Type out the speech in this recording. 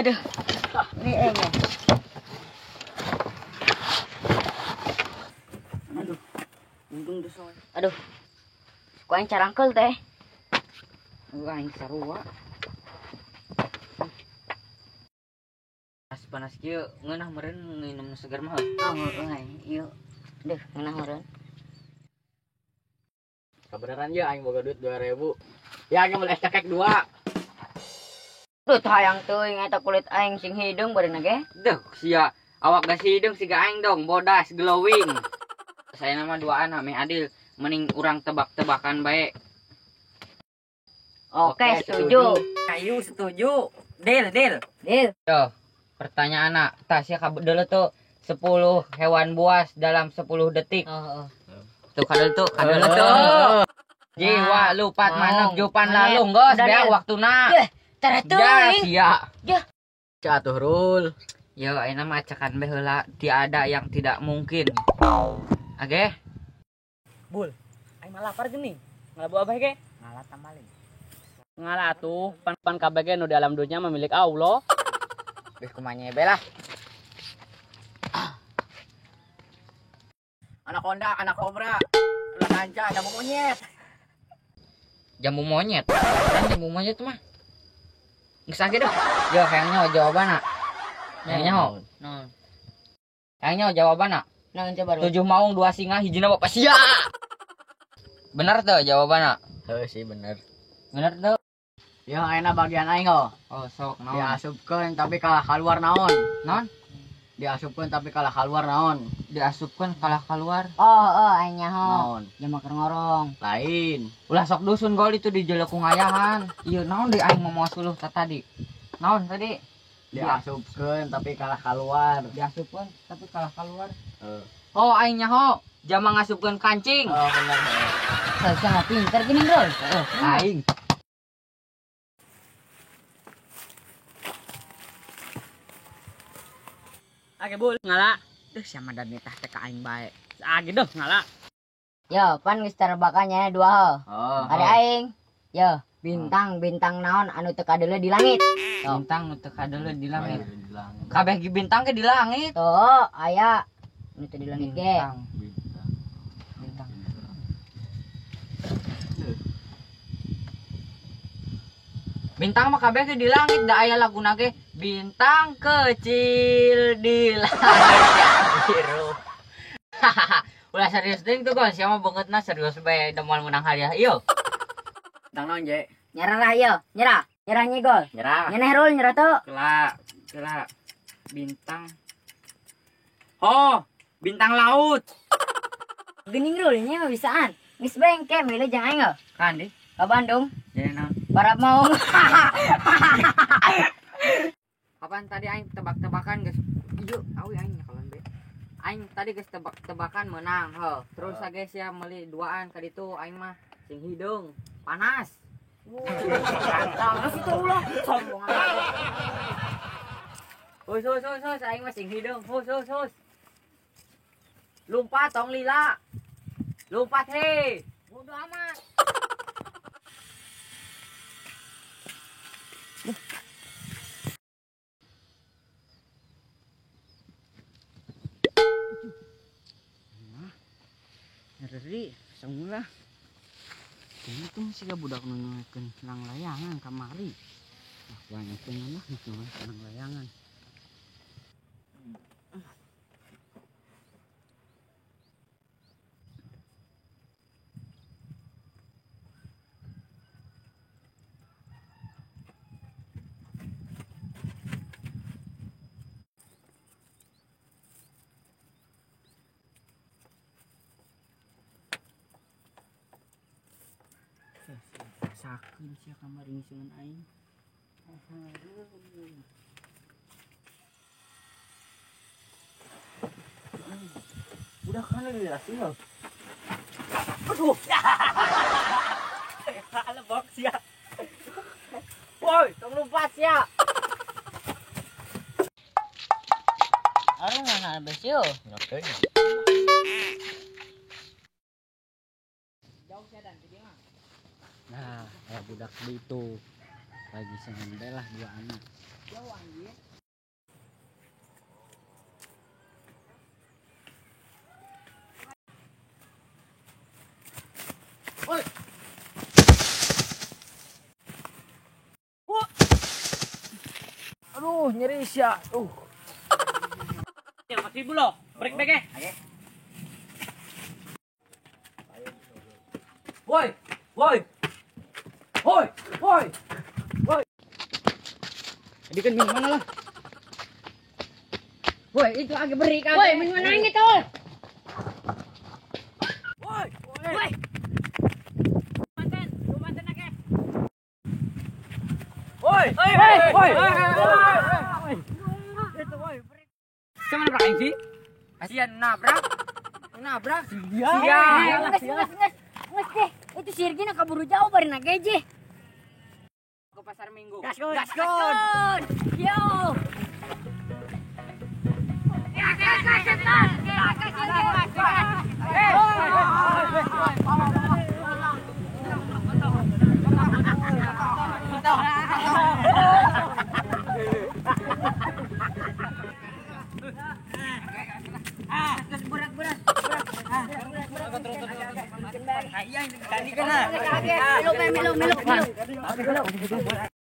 Aduh. Ini aing. Aduh. Untung tuh soy. Aduh. Ku aing carangkeul teh. Aing sarua. Panas kieu ngeunah meureun nginum seger mah. Oh, heueuh ieu. Duh, ngeunah meureun. Kabeneran ye aing boga duit 2000. Ya aing meuli es cekek 2. Duh, hayang teuing eta kulit aing sing hideung bareuna ge. Duh, sia awak geus hideung siga aing dong, bodas glowing. Saya nama duaan ame adil, mending urang tebak-tebakan bae. Oke, setuju. Ayo setuju. Deal, deal. Deal. Yo. Pertanyaan anak, tasya dulu tuh 10 hewan buas dalam 10 detik. Oh. Tuh kadel tuh, kadel tuh. Jiwa lupat manuk jupan lalung gos, beak waktuna. Tara teuing. Ya, sia. Ya. Catuh rul. Yo, ayeuna mah acakan bae heula, tiada yang tidak mungkin. Oke. Bul, aing mah lapar geuning. Ngala buah bae ge? Ngala tamaling. Ngala atuh, pan kabeh ge nu di alam dunya mah milik Allah. Beh kumanya be lah. Anak Honda, anak Cobra, ulah kanca, jambu monyet. Jambu monyet? Kan jambu monyet mah. Geus age deh. Yo hayang nyaho jawabanna. Hayang nyaho. Naon? Hayang nyaho jawabanna. Naon coba? 7 maung 2 singa hijina bapak sia. Bener tuh jawabanna? Heuh sih bener. Bener tuh. Ya ayeuna bagian aing ho. Oh sok naon. Diasupkeun tapi kalah keluar naon. Naon? Diasupkeun tapi kalah keluar naon. Diasupkeun kalah keluar. Oh, aing nyaho. Naon? Jama keur ngorong. Lain. Ulah sok dusun gol itu di jelekung ayahan. Ieu naon deui aing moal suluh tadi. Naon tadi? Diasupkeun tapi kalah keluar. Diasupkeun tapi kalah keluar. Heeh. Oh aing nyaho, jama ngasupkeun kancing. Oh bener. Saya mah pinter geuning, Rul. Heeh, aing. Age bul ngala. Duh siapa dan nitah teh ka aing bae. Age duh ngala. Yo, pan geus terbakannya dua ho. Oh. Ada aing. Yo, bintang naon anu teu kadeuleu di langit. Tuh. Bintang nu teu kadeuleu di langit. Kabeh ge bintang ge di langit. Tuh, aya nu teu di langit ge. Bintang. Bintang mah kabeh ge di langit da aya laguna ge bintang kecil di langit biru. Ulah serius deui tuh gon, sia mah beungeutna serius bae da moal meunang hadiah ieu. Bintang naon je? Nyerah lah ieu, nyerah. Nyerah nyigol. Nyerah. Nyeneh rul nyerah tuh. Kela, kela. Bintang. Oh, bintang laut. Geuning rul nya mah bisaan. Geus bae engke milu jeung aing. Kan di? Ka Bandung. Jadi naon? Para mau. Kapan tadi aing tebak-tebakan geus. Ieu awi aing nyakalan be. Aing tadi geus tebak-tebakan menang heuh. Terus ge sia meuli duaan ka ditu aing mah sing hideung, panas. Ganteng itu ulah sombong amat. Hus hus hus hus aing mah sing hideung. Hus hus hus. Lompat tong lila. Lompat he. Bodoh amat. Ngeri semula. Untung sih budak nu nyoekeun nang layangan kamari. Nah, banyak mah nyoekeun nang layangan. Sakeun sia kamari ngisian aing. Udah kan lagi hasil. Aduh. Lebok sia. Woi, tong lompat sia. Aduh mana habis yo. Jauh sia dan di mah. Nah, budak itu. Lagi sengendel lah dua anak. Jauh anjir. Woi. Aduh, nyeri sia. Ya, 4.000 loh. Break back ya. Oke. Woi, woi. Woi, woi. Woi. Jadi kan minum mana lah? Woi, itu agak beri kan. Woi, minum mana ini tol? Woi, woi. Manten, lu manten akeh. Woi, woi, woi. Itu woi. Siapa nabrak aing sih? Kasihan nabrak. Nabrak. Sia. Nges, nges, nges deh. Itu si Irgina kaburu jauh bari na geje. Ke pasar Minggu. Gaskon. Gaskon. Yo. Tadi kena. Melu, melu, melu, melu.